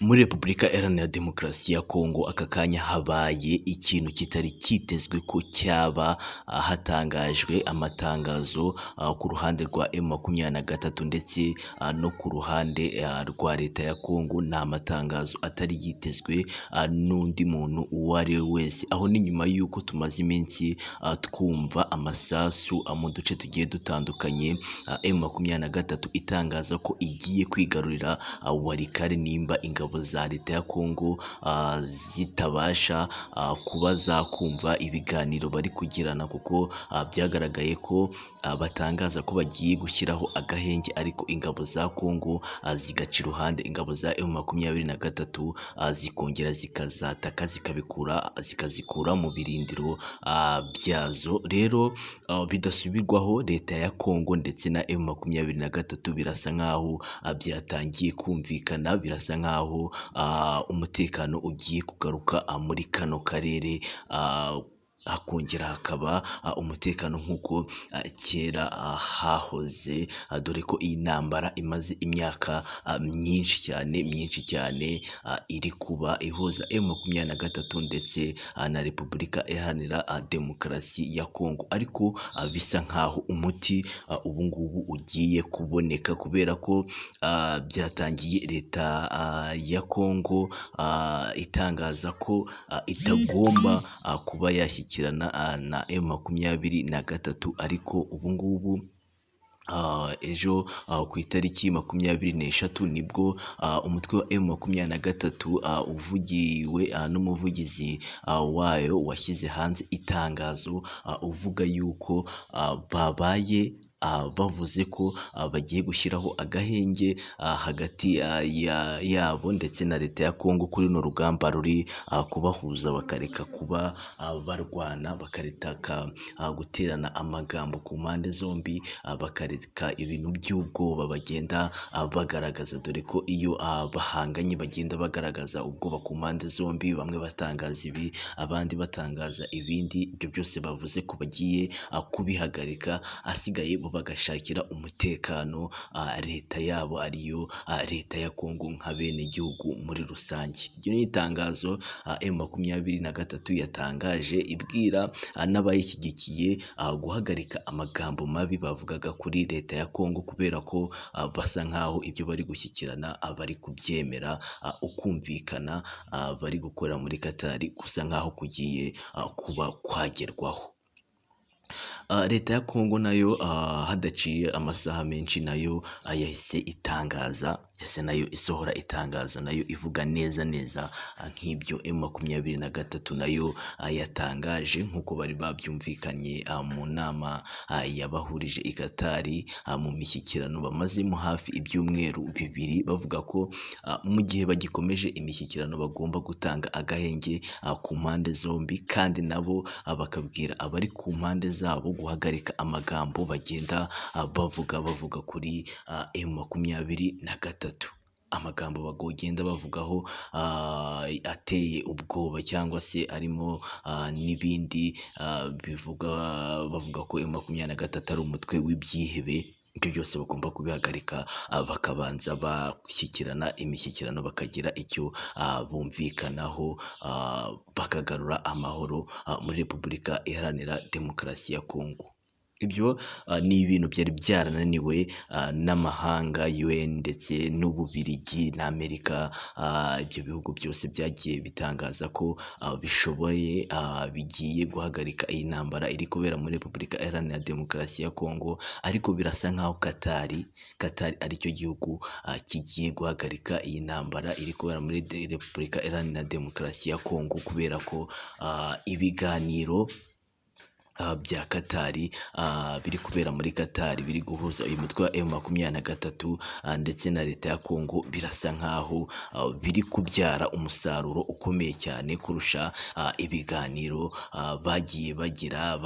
Muri Repubulika Iharanira Demokarasi ya Kongo aka kanya habaye ikintu kitari cyitezwe ko cyaba, hatangajwe amatangazo ku ruhande rwa M23 ndetse no ku ruhande rwa leta ya Kongo. Ni amatangazo atari yitezwe n'undi muntu uwo ari we wese, aho ni nyuma y'uko tumaze iminsi twumva amasasu mu duce tugiye dutandukanye, M23 itangaza ko igiye kwigarurira Walikale nimba ingabo za leta ya Kongo zitabasha kuba zakumva ibiganiro bari kugirana, kuko byagaragaye ko batangaza ko bagiye gushyiraho agahenge, ariko ingabo za Kongo zigaca iruhande ingabo za M23, zikongera zikazataka zikabikura zikazikura mu birindiro byazo. Rero bidasubirwaho, leta ya Kongo ndetse na M23 birasa nkaho byatangiye kumvikana, birasa nkaho umutekano ugiye kugaruka muri kano karere, hakongera hakaba umutekano nk'uko kera hahoze, dore ko iyi ntambara imaze imyaka myinshi cyane myinshi cyane iri kuba ihuza M23 ndetse na Repubulika Iharanira Demokarasi ya Kongo, ariko bisa nkaho umuti ubu ngubu ugiye kuboneka, kubera ko byatangiye leta ya Kongo itangaza ko itagomba kuba yashyikirana na M23, ariko ubu ngubu ejo ku itariki 23 nibwo umutwe wa M23 uvugiwe n'umuvugizi wayo washyize hanze itangazo uvuga yuko babaye bavuze ko bagiye gushyiraho agahenge hagati yabo ndetse na leta ya Kongo kuri runo rugamba ruri kubahuza, bakareka kuba barwana, bakareka guterana amagambo ku mpande zombi, bakareka ibintu by'ubwoba bagenda bagaragaza, dore ko iyo bahanganye bagenda bagaragaza ubwoba ku mpande zombi, bamwe batangaza ibi abandi batangaza ibindi. Ibyo byose bavuze ko bagiye kubihagarika, asigaye bo bagashakira umutekano leta yabo ariyo leta ya Kongo nk'abenegihugu muri rusange. Iryo ni itangazo M23 yatangaje ibwira n'abayishyigikiye guhagarika amagambo mabi bavugaga kuri leta ya Kongo, kubera ko basa nkaho ibyo bari gushyikirana bari kubyemera, ukumvikana bari gukora muri Katari gusa nkaho kugiye kuba kwagerwaho. Leta ya Kongo nayo hadaciye amasaha menshi nayo yahise itangaza, yahise nayo isohora itangazo nayo ivuga neza neza nk'ibyo M23 nayo yatangaje, nk'uko bari babyumvikanye mu nama yabahurije i Katari mu mishyikirano bamazemo hafi ibyumweru 2, bavuga ko mu gihe bagikomeje imishyikirano bagomba gutanga agahenge ku mpande zombi, kandi nabo bakabwira abari ku mpande zabo guhagarika amagambo bagenda bavuga kuri M23, amagambo bagenda bavugaho ateye ubwoba cyangwa se arimo n'ibindi bivuga, bavuga ko M23 ari umutwe w'ibyihebe. Ibyo byose bagomba kubihagarika, bakabanza bashyikirana imishyikirano, bakagira icyo bumvikanaho, bakagarura amahoro muri Repubulika Iharanira Demokarasi ya Kongo. Ibyo ni ibintu byari byarananiwe n'amahanga, UN ndetse n'Ububirigi na Amerika. Ibyo bihugu byose byagiye bitangaza ko bishoboye, bigiye guhagarika iyi ntambara iri kubera muri Repubulika Iharanira Demokarasi ya Kongo, ariko birasa nkaho Katari aricyo gihugu kigiye guhagarika iyi ntambara iri kubera muri Repubulika Iharanira Demokarasi ya Kongo, kubera ko ibiganiro bya Katari biri kubera muri Katari biri guhuza uyu mutwe wa M23 ndetse na leta ya Kongo, birasa nkaho biri kubyara umusaruro ukomeye cyane kurusha ibiganiro bagiye bagira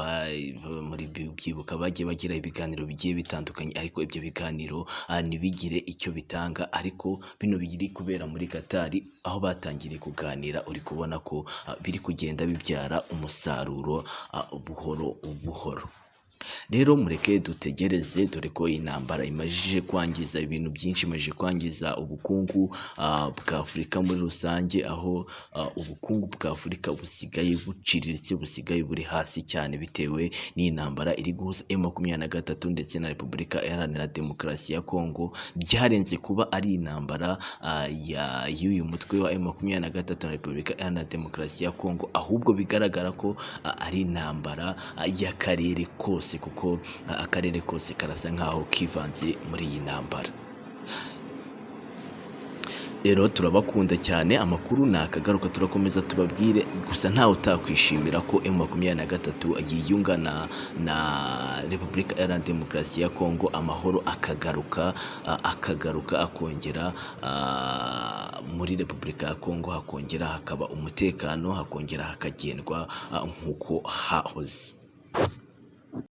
muri byibuka bagiye bagira ibiganiro bigiye bitandukanye, ariko ibyo biganiro ntibigire icyo bitanga. Ariko bino biri kubera muri Katari aho batangiriye kuganira, uri kubona ko biri kugenda bibyara umusaruro buhoro buhoro. Rero mureke dutegereze, dore ko iyi ntambara imajije kwangiza ibintu byinshi, imajije kwangiza ubukungu bwa Afurika muri rusange, aho ubukungu bwa Afurika busigaye buciriritse, busigaye buri hasi cyane bitewe n'iyi ntambara iri guhuza M23 ndetse na Repubulika Iharanira Demokarasi ya Kongo. Byarenze kuba ari intambara y'uyu mutwe wa M23 na Repubulika Iharanira Demokarasi ya Kongo, ahubwo bigaragara ko ari intambara y'akarere kose, kuko akarere kose karasa nkaho kivanze muri iyi ntambara. Rero turabakunda cyane, amakuru ni akagaruka, turakomeza tubabwire. Gusa ntawe utakwishimira ko M23 yiyunga na Repubulika Iharanira Demokarasi ya Kongo, amahoro akagaruka, akagaruka akongera muri Repubulika ya Kongo, hakongera hakaba umutekano, hakongera hakagendwa nk'uko hahoze.